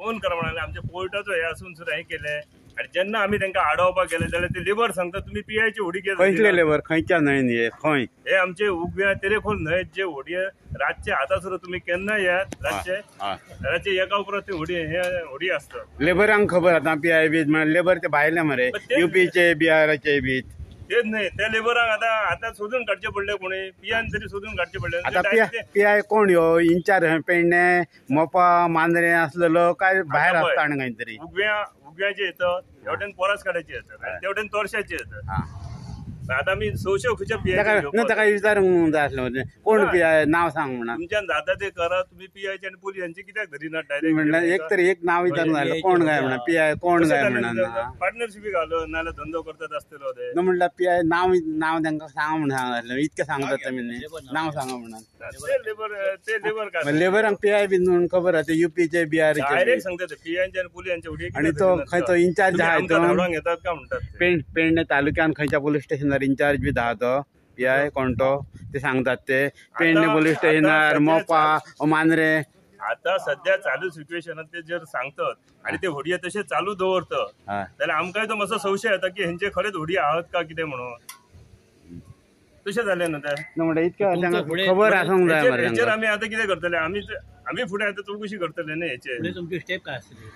Own करा म्हणले आमच्या कोर्टाचो हे आसून सुद्दां हें केलें. आनी जेन्ना आमी तांकां आडोवपाक गेले जाल्यार ते लेबर सांगता तुमी पियायची होडी केली. खंयतले लेबर खंयच्या न्हंय हे खंय हे आमचे उगव्या तेरेखोल न्हंय जे होडये रातचे आतां सुद्दां तुमी केन्ना येयात रातचे रातचे एका उपरांत ते होडी हे होडी आसता. लेबरांक खबर आतां पियाय बी लेबर ते भायले मरे युपीचे बिहाराचे बी तेच न्हय त्या लेबरांक आतां आतां सोदून काडचे पडले कोणी पियान तरी सोदून काडचे पडले. आतां पियाय कोण ह्यो इंचार्ज पेडणे मोपा मांद्रे आसलेलो काय भायर आसता आनी खंय तरी उगव्या उगव्याचे येतात हेवटेन पोरस काड्याचे येतात आनी तेवटेन तोरशाचे येतात. आतां आमी सवशे खंयच्या पियाय ताका विचारूंक जाय आसलें कोण पियाय नांव सांग म्हणा तुमच्यान जाता ते करा तुमी पियायचे आनी पुलिसांचे कित्याक धरिनात डायरेक्ट म्हणल्यार एक तर एक नांव विचारूंक जाय कोण काय म्हणा पियाय कोण काय म्हणा पार्टनरशिपी घालून नाल्यार धंदो करतात आसतलो ते न्हू म्हणल्यार पियाय नांव नांव तांकां सांग म्हणून सांग आसलें इतकें सांगतात तुमी न्ही नांव सांगा म्हणून ते लेबर ते लेबर लेबरांक पियाय बी म्हणून खबर आसा ते युपीचे बिहारचे डायरेक्ट सांगतात पियायचे आनी पुलिसांचे. आनी तो खंय तो इन्चार्ज आहा तो घेतात काय म्हणटात पेडणे तालुक्यान खंयच्या पोलीस स्टेशनार इन्चार्ज बी आहा तो पियाय कोण तो ते सांगतात ते पेडणे पोलीस स्टेशनार मोपा मांद्रे. आता सध्या चालू सिच्युएशनात ते जर सांगतात आणि ते होडये तशे चालू दवरतात जाल्यार आमकांय तो मातसो संशय येता की हेंचे खरेंच होडये आहात काय कितें म्हणून तशें जालें न्हू तें. म्हणटा इतकें खबर आसूंक जाय मरे. हेचेर आमी आतां कितें करतले आमी आमी फुडें आतां चवकशी करतले न्ही हेचेर. तुमची स्टेप काय आसतली?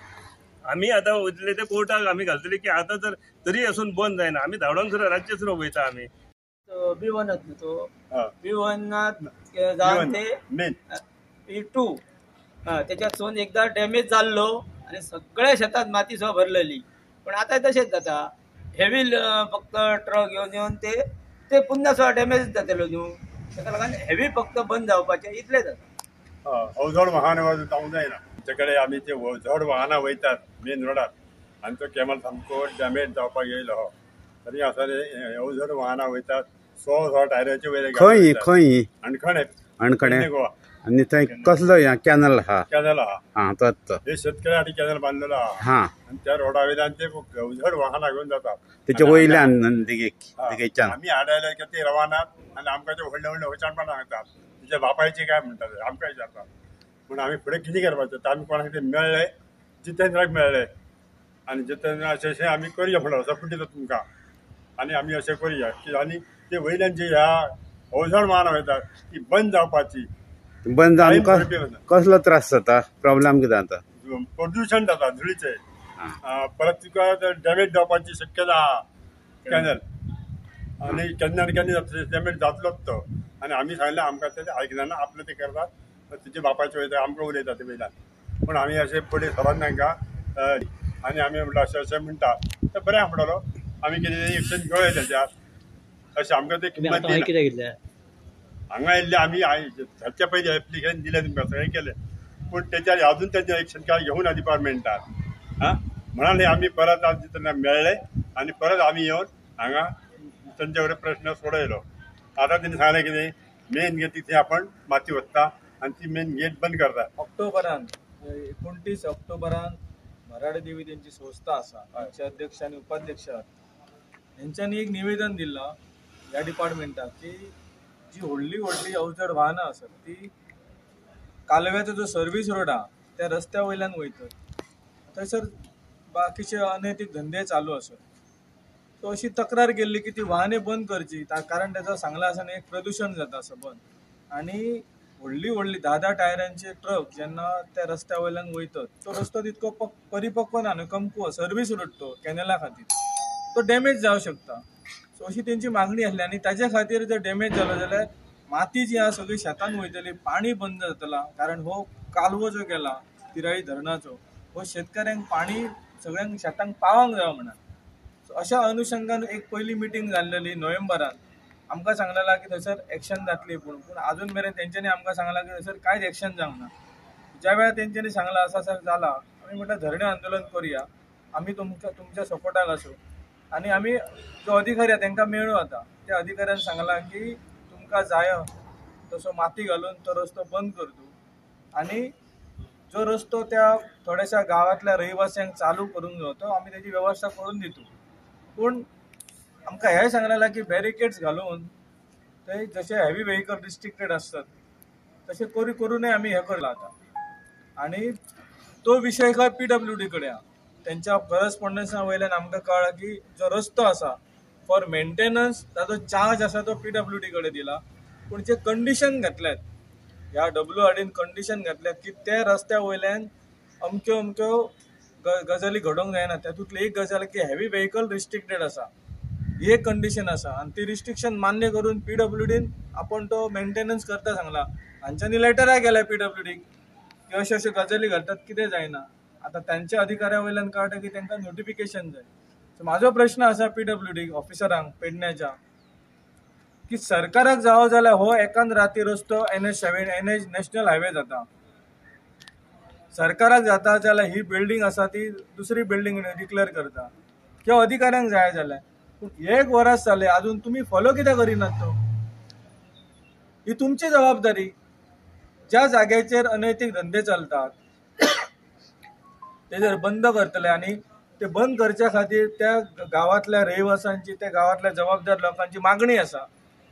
आमी आतां वयतले ते कोर्टाक आमी घालतले की आतां जर तरी असून बंद जायना आमी धांवडावन सुद्दां रातचे सुद्दां वयता आमी. बी वनात न्हू तो बी वनात जावन ते बी टू त्याच्यातसून एकदा डॅमेज जाल्लो आनी सगळ्या शेतात माती सुद्दां भरलेली. पण आतां तशेंच जाता हेवी फक्त ट्रक येवन येवन ते ते पुन्हा सुद्दां डॅमेज जातलो न्हू ताका लागून हेवी फक्त बंद जावपाचें इतलें जाता. अवजड वाहन जावंक जायना आमचे कडेन आमी ते जड वाहनां वयतात मेन रोडार आनी तो कॅमल सामको डॅमेज जावपाक येयलो आहा तरी आसा अवजड वाहनां वयतात 100 टायराचे वयले. खंय खंय अणखणे अणखणे गोवा. आनी थंय कसलो कॅनल आहा? कॅनल आहा आं तोच तो हे शेतकऱ्या खातीर कॅनल बांदलेलो आहा आनी त्या रोडा वयल्यान ते अवजड वाहनां घेवन जातात तेचे वयल्यान देगेक देगेच्यान आमी हाडायले की ते रवानात आनी आमकां ते व्हडले व्हडले वचाणपणां सांगतात तिच्या बापायची काय म्हणटात आमकां विचारतात. पूण आमी फुडें कितें करपाचें तर आमी कोणाक ते मेळ्ळे जितेंद्राक मेळ्ळे आनी जितेंद्र अशें अशें आमी करुया म्हणलो सपोर्ट दिता तुमकां आनी आमी अशें करुया की आनी ते वयल्यान जी ह्या अवजड वाहनां वयतात ती बंद जावपाची. बंद जावन कसलो त्रास जाता प्रॉब्लेम कितें जाता? प्रदूशण जाता धुळीचें परत तुका डॅमेज जावपाची शक्यता आहा कॅनल आनी केन्ना आनी केन्ना डॅमेज जातलोच तो. आनी आमी सांगलें आमकां ते आयकना आपलें ते करतात तिचे बापायचे वयता आमकां उलयता ते वयल्यान. पूण आमी अशें फुडें सरोन तांकां आनी आमी म्हणटा अशें अशें म्हणटा तर बरें आहा म्हणटलो आमी कितें एक्शन घेवया तेच्यार अशें आमकां ते किंमत दिना. हांगा येयल्ले आमी हाच्या पयलीं एप्लिकेशन दिलें तुमकां सगळें केलें पूण तेच्यार अजून तेजें एक्शन काय घेवना डिपार्टमेंटान आं म्हणून आमी परत आज तेन्ना मेळ्ळे आनी परत आमी येवन हांगा तांचे कडेन प्रश्न सोडयलो. आतां तेणी सांगलें कितें मेन गेट तिथे आपण माती वचता आनी ती मेन गेट बंद करता. ऑक्टोबरान 29 ऑक्टोबरान भराडे देवी तेंची संस्था आसा तांचे अध्यक्ष आनी उपाध्यक्ष हेंच्यांनी एक निवेदन दिलां ह्या डिपार्टमेंटाक की जी व्हडली व्हडली अवजड वाहनां आसात ती कालव्याचो जो सर्वीस रोड आहा त्या रस्त्या वयल्यान वयतात थंयसर बाकीचे अनैतीक धंदे चालू आसात. सो अशी तक्रार केल्ली की ती वाहने बंद करची कारण तेजो सांगला आसा न्ही एक प्रदूशण जाता सबंद आनी व्हडली व्हडली 10-10 टायरांचे ट्रक जेन्ना त्या रस्त्या वयल्यान वयतात तो रस्तो तितको परिपक्व ना न्हू कमकुवत सर्वीस रोड तो कॅनला खातीर तो डॅमेज जावं शकता. सो अशी तेंची मागणी आसली आनी ताजे खातीर जर डॅमेज जालो जाल्यार माती जी आहा सगळी शेतान वयतली पाणी बंद जातला कारण हो कालवो जो गेला तिराळी धरणाचो हो शेतकऱ्यांक पाणी सगळ्यांक शेतांक पावंक जाय म्हणून. सो अशा अनुशंगान एक पयली मिटींग जाल्लेली नोव्हेंबरान आमकां सांगलेलां की थंयसर एक्शन जातली पूण पूण आजून मेरेन तेंच्यांनी आमकां सांगलां की थंयसर कांयच एक्शन जावंक ना. ज्या वेळार तेंच्यांनी सांगलां असं असं जालां आमी म्हटल्यार धरणे आंदोलन करुया आमी तुमकां तुमच्या सपोर्टाक आसूं आनी आमी जो अधिकारी आहा तांकां मेळूं आतां त्या अधिकाऱ्यान सांगलां की तुमकां जाय तसो माती घालून तो रस्तो बंद करतू आनी जो रस्तो त्या थोड्याशा गांवांतल्या रहिवासियांक चालू करूंक जायो तो आमी तेजी वेवस्था करून दितू. पूण आमकां हें सांगलेलां की बॅरिकेड्स घालून ते जशे हेवी व्हेकल रिस्ट्रिक्टेड आसतात तशें करूनय आमी हें करलां आतां. आनी तो विशय खंय पीडब्ल्यूडी कडेन आहा. तेंच्या करस्पोंडन्सा वयल्यान आमकां कळ्ळा की जो रस्तो आसा फॉर मेंटेनन्स ताजो चार्ज आसा तो पीडब्ल्यूडी कडेन दिला, पूण जे कंडिशन घातल्यात ह्या डब्ल्यूआरडीन कंडिशन घातल्यात की त्या रस्त्या वयल्यान अमक्यो अमक्यो गजाली घडोवंक जायना. तातूंतली एक गजाल की हेवी व्हेकल रिस्ट्रिक्टेड आसा, ही एक कंडिशन आसा आनी ती रिस्ट्रिक्शन मान्य करून पीडब्ल्यूडीन आपूण तो मेंटेनन्स करता सांगला. हांच्यांनी लेटराय केल्या पीडब्ल्यूडीक की अश्यो अश्यो गजाली घडटात, कितें जायना. आतां तांच्या अधिकाऱ्या वयल्यान कळटा की तांकां नोटिफिकेशन जाय. सो म्हाजो प्रश्न आसा पीडब्ल्यूडी ऑफिसरांक पेडण्याच्या की सरकाराक जावो जाल्यार हो एकान राती रस्तो NH7 NH national highway जाता, सरकाराक जाता जाल्यार ही बिल्डींग आसा ती दुसरी बिल्डींग डिक्लेअर करता किंवा अधिकाऱ्यांक जाय जाल्यार, पूण एक वरस जालें अजून तुमी फॉलो कित्याक करिनात? तो ही तुमची जबाबदारी. ज्या जाग्याचेर अनैतीक धंदे चलतात ते जर बंद करतले आनी ते बंद करच्या खातीर त्या गांवांतल्या रहिवासांची, त्या गांवांतल्या जबाबदार लोकांची मागणी आसा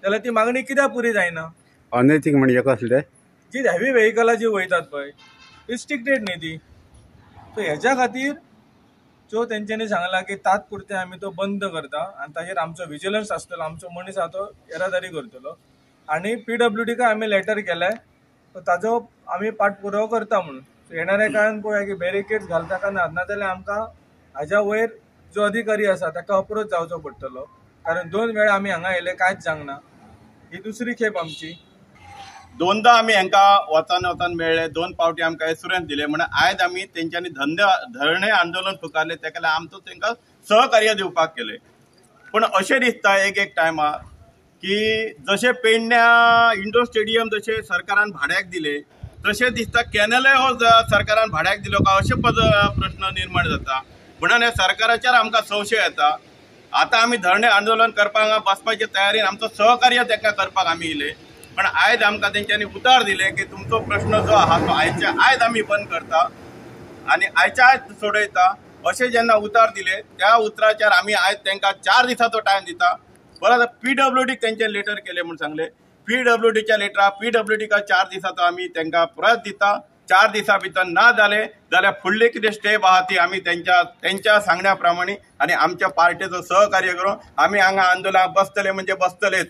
जाल्यार ती मागणी कित्याक पुरी जायना? अनैतीक म्हणजे कसले? जी हेवी व्हेकलां जी वयतात पळय रिस्ट्रिक्टेड न्ही ती. सो हेज्या खातीर जो तेंच्यांनी सांगला की तात्पुरते आमी तो बंद करता आनी ताजेर आमचो विजिलन्स आसतलो, आमचो मनीस आहा तो येरादारी करतलो आनी पीडब्ल्यूडीकय आमी लेटर केलें ताजो आमी पाठपुरावो करता म्हणून. येणाऱ्या काळान पळोवया की बॅरिकेड्स घालता काय ना, नाजाल्यार आमकां हाज्या वयर जो अधिकारी आसा ताका अप्रोच जावचो पडटलो, कारण 2 वेळा आमी हांगा येयले कांयच जावंक ना. ही दुसरी खेप आमची. दोनदा आमी हांकां वचन वचन मेळ्ळे, 2 फावटी आमकां एसुरन्स दिले म्हणून आयज आमी तेंच्यांनी धरणे आंदोलन पुकारले, तेका लागून आमचो तांकां सहकार्य दिवपाक केलें. पूण अशें दिसता एक एक टायमार की जशें पेडण्या इंडोर स्टेडियम जशें सरकारान भाड्याक दिले तशें दिसता कॅनलय हो सरकारान भाड्याक दिलो काय अशें प्रश्न निर्माण जाता. म्हणून ह्या सरकाराचेर आमकां संशय येता. आतां आमी धरणे आंदोलन करपाक बसपाचे तयारीन आमचो सहकार्य तांकां करपाक आमी येयले, पण आयज आमकां तेंच्यांनी उतार दिले की तुमचो प्रश्न जो आहा तो आयच्या आयज आमी बंद करता आनी आयच्या आयज सोडयता अशें जेन्ना उतार दिले त्या उतराचेर आमी आयज तांकां 4 दिसाचो टायम दिता. परत पीडब्ल्यूडीक तेंचे लेटर केले म्हूण सांगले, पीडब्ल्यूडीच्या लेटरा पीडब्ल्यूडीका 4 दिसाचो आमी तांकां परत दिता. 4 दिसां भितर ना जाले जाल्यार फुडली कितें स्टेप आहा ती आमी तेंच्या सांगण्या प्रमाणे आनी आमच्या पार्टेचो सहकार्य करून आमी हांगा आंदोलनाक बसतले म्हणजे बसतलेच.